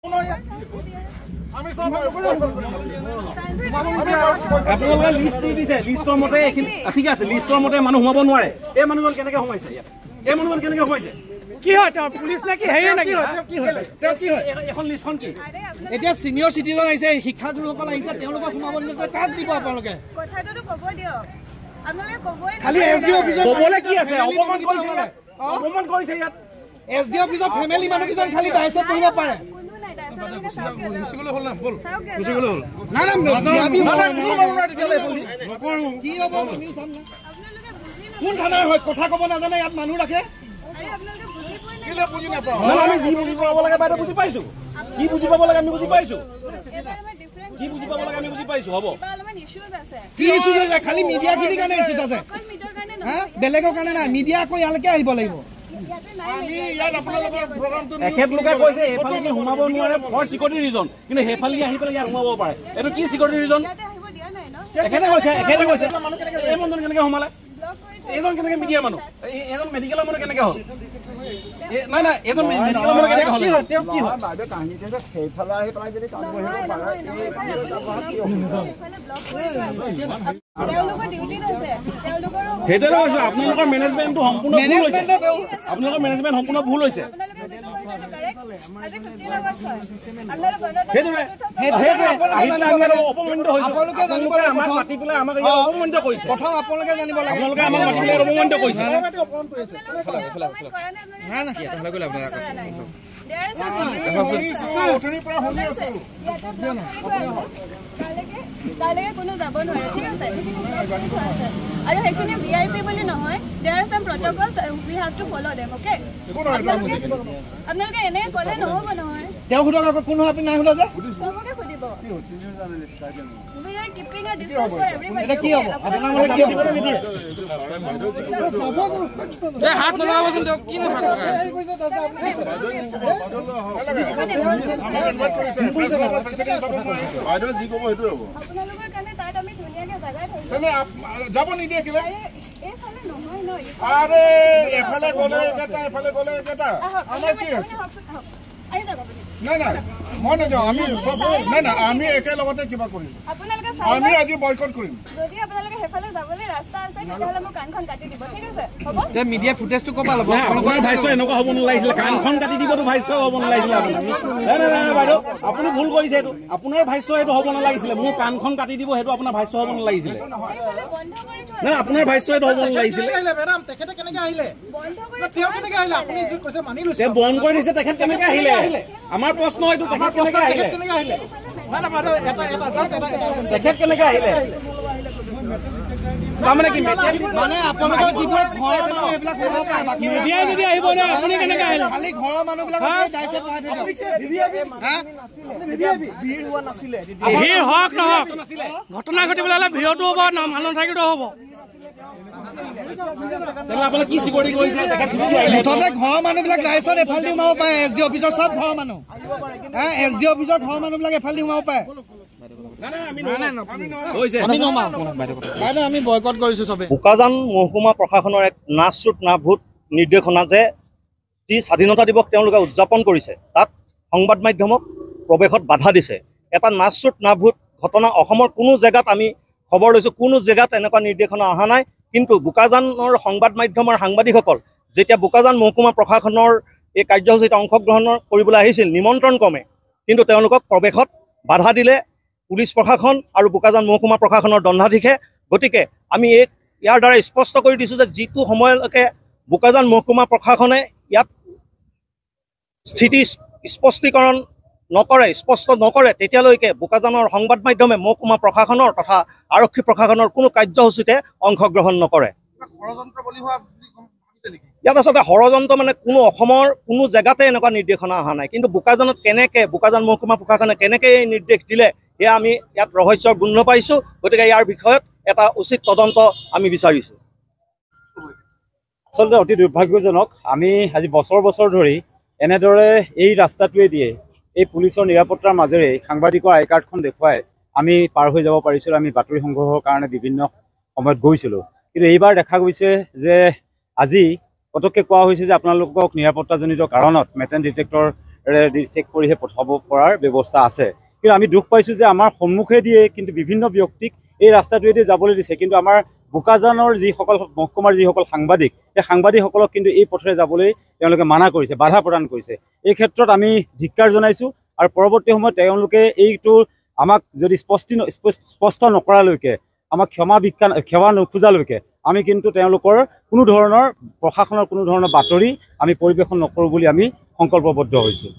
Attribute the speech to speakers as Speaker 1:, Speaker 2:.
Speaker 1: আমি চব
Speaker 2: আপোনালোকে লিষ্ট দি দিছে, লিষ্টৰ মতে এইখিনি ঠিক আছে, লিষ্টৰ মতে মানুহ সোমাব নোৱাৰে। এই মানুহজন কেনেকে সোমাইছে ইয়াত? এই মানুহজন কেনেকে সোমাইছে?
Speaker 3: কি হয় তেওঁ পুলিচ নে কি হেৰি নেকি?
Speaker 2: তেওঁ কি হয়? এখন লিষ্টখন কি?
Speaker 4: এতিয়া চিনিয়ৰ চিটিজেন আহিছে, শিক্ষাগুৰুসকল আহিছে, তেওঁলোকক সোমাব নিদিয়ে, কাক দিব আপোনালোকে?
Speaker 5: কথাটোতো ক'ব দিয়ক, আপোনালোকে ক'বই।
Speaker 4: খালি এছ ডি অফিচত
Speaker 2: ক'বলৈ কি আছে? অপমান কৰিছে ইয়াত, অপমান কৰিছে ইয়াত।
Speaker 4: এছ ডি অফিচৰ ফেমিলি মানুহকেইজন খালি দায়িত্বত বহিব পাৰে। কোন থানাৰ হয় কথা ক'ব নাজানে, ইয়াত মানুহ ৰাখে।
Speaker 2: আমি যি বুজি পাব লাগে বাইদেউ বুজি পাইছো, কি বুজি পাব লাগে আমি বুজি পাইছো, কি বুজি পাব লাগে আমি বুজি পাইছো। হ'ব,
Speaker 4: কি ইছ্যু আছে? খালি মিডিয়াখিনিৰ কাৰণে ইছ্যু আছে, বেলেগৰ কাৰণে নাই। মিডিয়া আকৌ ইয়ালৈকে আহিব লাগিব।
Speaker 2: এখেতলোকে কৈছে এইফালে সোমাব নোৱাৰে ফৰ চিকিউৰিটি ৰিজন, কিন্তু সেইফালে আহি পেলাই ইয়াত সোমাব পাৰে। এইটো কি চিকিউৰিটি ৰিজন? এখেতে কৈছে, এখেতে কৈছে। এই মানুহজন কেনেকে সোমালে? এইজন কেনেকে মিডিয়া মানুহ? এইজন মেডিকেলৰ মানুহ কেনেকে হ'ল? নাই নাই, এইজন মেডিকেলৰ মানুহ কেনেকে হ'ল? তেওঁ কি হয়? সেইটোৱে কৈছো, আপোনালোকৰ মেনেজমেণ্টটো সম্পূৰ্ণ ভুল হৈছে। আপোনালোকৰ মেনেজমেণ্ট সম্পূৰ্ণ ভুল হৈছে। সেইটোৱে আহি পেলাই আমি অপমানিত হৈছো। আপোনালোকে আমাক মাতি পেলাই আমাক অপমানিত কৰিছে।
Speaker 4: প্ৰথম আপোনালোকে জানিব লাগে,
Speaker 2: আপোনালোকে আমাক মাতি পেলাই অপমানিত কৰিছে।
Speaker 5: তালৈকে কোনো যাব নোৱাৰে, ঠিক আছে? আৰু সেইখিনি ভি আই পি বুলি নহয়, there are some protocols, we have to follow them, okay? আপোনালোকে এনেকে ক'লে নহ'ব নহয়।
Speaker 4: তেওঁ সোধক আকৌ, কোন হয় আপুনি নাই সোধা যে?
Speaker 5: চবকে সুধিব। We are keeping a distance for everybody.
Speaker 4: এটা কি হ'ব? আপোনাৰ মতে কি হ'ব?
Speaker 3: এই হাত নলগাবচোন তেওঁক, কিনো হাত লগাই?
Speaker 1: বাইদেউ যি ক'ব সেইটোৱে হ'ব।
Speaker 5: আপোনালোকৰ কাৰণে তাত আমি ধুনীয়াকে জাগা থৈছো।
Speaker 1: যাব নিদিয়ে কিবা?
Speaker 5: এইফালে নহয় ন।
Speaker 1: আৰে এফালে গ'লে একেটা, এফালে গ'লে একেটা। আমাৰ কি আছে? নাই নাই, মই নাযাওঁ। আমি চব নাই নাই, আমি একেলগতে কিবা কৰিম। আমি আজি বয়কট কৰিম।
Speaker 5: যদি আপোনালোকে সেইফালে যাবলৈ ৰাস্তা আছে তেতিয়াহ'লে মোৰ কাণখন কাটি দিব, ঠিক আছে? হ'ব।
Speaker 4: মিডিয়া ফুটেজটো ক'ৰ পৰা ল'ব?
Speaker 2: আপোনালোকৰ ভাষ্য এনেকুৱা হ'ব নালাগিছিলে। কাণখন কাটি দিবতো ভাষ্য হ'ব নালাগিছিলে আপোনাৰ। নাই নাই নাই বাইদেউ, আপুনি ভুল কৰিছে। এইটো আপোনাৰ ভাষ্য, এইটো হ'ব নালাগিছিলে। মোৰ কাণখন কাটি দিব সেইটো আপোনাৰ ভাষ্য হ'ব নালাগিছিলে। নাই, আপোনাৰ ভাষ্য এইটো হ'ব নালাগিছিলে। তেওঁ বন্ধ কৰি দিছে, তেখেত কেনেকে আহিলে? আমাৰ প্ৰশ্ন এইটো, তেখেত কেনেকে আহিলে? তেখেত কেনেকে আহিলে? তাৰমানে কি
Speaker 4: মানে আপোনালোকৰ যিবিলাক ঘৰৰ মানুহ সেইবিলাক সোমাব পাৰে, বাকী
Speaker 3: মিডিয়াই যদি আহিব নোৱাৰে আপুনি কেনেকে আহিলে?
Speaker 4: খালি ঘৰৰ মানুহবিলাকক দায়িত্বত বহাই থৈ দিয়ক।
Speaker 3: ভিৰ হওক নহওক, ঘটনা ঘটিবলৈ হ'লে ভিৰতো হ'ব, মানুহ নাথাকিলেও হ'ব।
Speaker 4: মুঠতে ঘৰৰ মানুহবিলাক ৰাইজত এফালে দি সোমাব পাৰে। এছ ডি অফিচৰ চব ঘৰৰ মানুহ, এছ ডি অফিচৰ ঘৰৰ মানুহবিলাক এফালে দি সোমাব পাৰে। আমি বয়কট কৰিছো চবে।
Speaker 6: বোকাজান মহকুমা প্ৰশাসনৰ এক নাচৰুত নাভূত নিৰ্দেশনা যে যি স্বাধীনতা দিৱস তেওঁলোকে উদযাপন কৰিছে তাত সংবাদ মাধ্যমক প্ৰৱেশত বাধা দিছে। এটা নাচৰুত নাভূত ঘটনা। অসমৰ কোনো জেগাত আমি খবৰ লৈছোঁ, কোনো জেগাত এনেকুৱা নিৰ্দেশনা অহা নাই। কিন্তু বোকাজানৰ সংবাদ মাধ্যমৰ সাংবাদিকসকল যেতিয়া বোকাজান মহকুমা প্ৰশাসনৰ এই কাৰ্যসূচীত অংশগ্ৰহণ কৰিবলৈ আহিছিল নিমন্ত্ৰণ ক্ৰমে, কিন্তু তেওঁলোকক প্ৰৱেশত বাধা দিলে পুলিচ প্ৰশাসন আৰু বোকাজান মহকুমা প্ৰশাসনৰ দণ্ডাধীশে। গতিকে আমি এই ইয়াৰ দ্বাৰা স্পষ্ট কৰি দিছোঁ যে যিটো সময়লৈকে বোকাজান মহকুমা প্ৰশাসনে ইয়াত স্থিতি স্পষ্টীকৰণ নকৰে, স্পষ্ট নকৰে, তেতিয়ালৈকে বোকাজানৰ সংবাদ মাধ্যমে মহকুমা প্ৰশাসনৰ তথা আৰক্ষী প্ৰশাসনৰ কোনো কাৰ্যসূচীতে অংশগ্ৰহণ নকৰে। ইয়াত আচলতে ষড়যন্ত্ৰ মানে কোনো অসমৰ কোনো জেগাতে এনেকুৱা নিৰ্দেশনা অহা নাই, কিন্তু বোকাজানত কেনেকে বোকাজান মহকুমা প্ৰশাসনে কেনেকে এই নিৰ্দেশ দিলে সেয়া আমি ইয়াত ৰহস্যৰ গোন্ধ পাইছোঁ। গতিকে ইয়াৰ বিষয়ত এটা উচিত তদন্ত আমি বিচাৰিছোঁ।
Speaker 7: আচলতে অতি দুৰ্ভাগ্যজনক, আমি আজি বছৰ বছৰ ধৰি এনেদৰে এই ৰাস্তাটোৱে দিয়ে এই পুলিচৰ নিৰাপত্তাৰ মাজেৰে সাংবাদিকৰ আই কাৰ্ডখন দেখুৱাই আমি পাৰ হৈ যাব পাৰিছিলোঁ। আমি বাতৰি সংগ্ৰহৰ কাৰণে বিভিন্ন সময়ত গৈছিলোঁ, কিন্তু এইবাৰ দেখা গৈছে যে আজি পটককৈ কোৱা হৈছে যে আপোনালোকক নিৰাপত্তাজনিত কাৰণত মেটেল ডিটেক্টৰ চেক কৰিহে পঠাব পৰাৰ ব্যৱস্থা আছে। কিন্তু আমি দুখ পাইছোঁ যে আমাৰ সন্মুখে দিয়ে কিন্তু বিভিন্ন ব্যক্তিক এই ৰাস্তাটোৱেদি যাবলৈ দিছে, কিন্তু আমাৰ বোকাজানৰ যিসকল মহকুমাৰ যিসকল সাংবাদিক, সেই সাংবাদিকসকলক কিন্তু এই পথেৰে যাবলৈ তেওঁলোকে মানা কৰিছে, বাধা প্ৰদান কৰিছে। এই ক্ষেত্ৰত আমি ধিক্কাৰ জনাইছোঁ আৰু পৰৱৰ্তী সময়ত তেওঁলোকে এইটো আমাক যদি স্পষ্ট নকৰালৈকে, আমাক ক্ষমা নোখোজালৈকে আমি কিন্তু তেওঁলোকৰ কোনো ধৰণৰ প্ৰশাসনৰ কোনো ধৰণৰ বাতৰি আমি পৰিৱেশন নকৰোঁ বুলি আমি সংকল্পবদ্ধ হৈছোঁ।